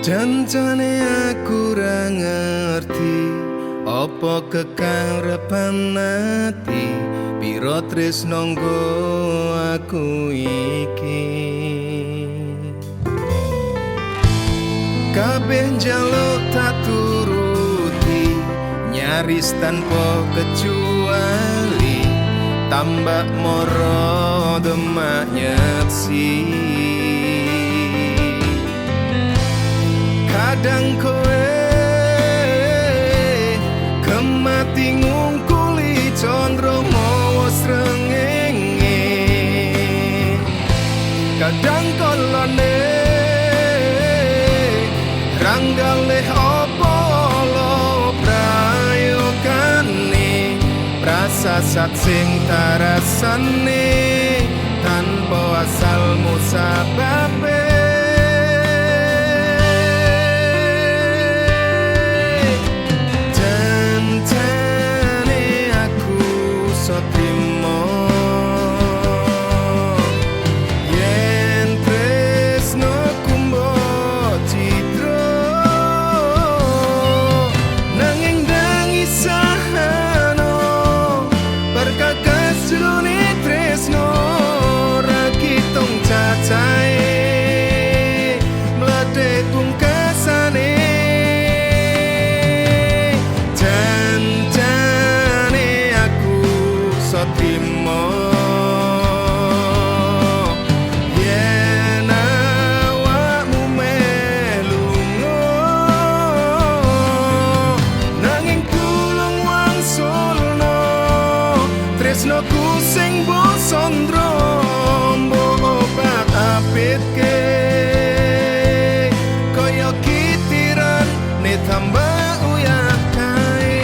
Jancane aku ra ngerti apa kekarepan ati, piro tresno nggo aku iki. Kabeh njaluk tak turuti, nyaris tanpa kecuali, tambah moro demak nyeksi. Kadang kowe kemati ngungkuli condro mawa srengenge, kadang kolone ranggalih apa lo prayogane, prasasat sing tarasane tanpa asal musababe. Jancane aku iso trimo yen tresno mbok cidro, nanging ndang isahano perkakas jrone tresno ra kitung cacahe mledek pungkasane. Jancane aku iso trimo yen awakmu melu lunga, nanging tulung wangsulno tresnoku sing mbok sondro, mbok obat apitke kaya kitiran ne tambah uyah kae.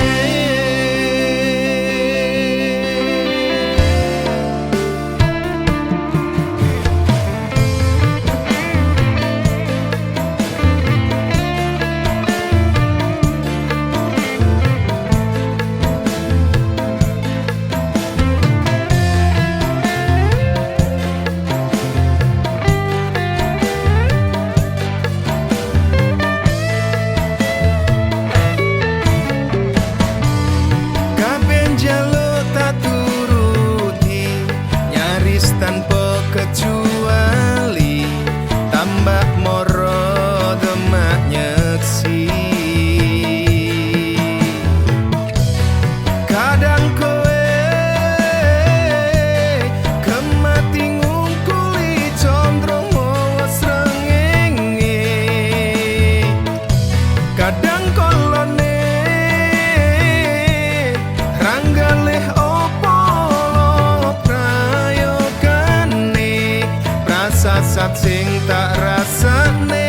Kabeh njaluk tak turuti, nyaris tanpa kecuali, tambah moro demak nyeksi. Kadang kowe kemati ngungkuli condro mawa srengenge, kadang kolone ranggalih opo lo prayogane, prasasat sing tak rasane.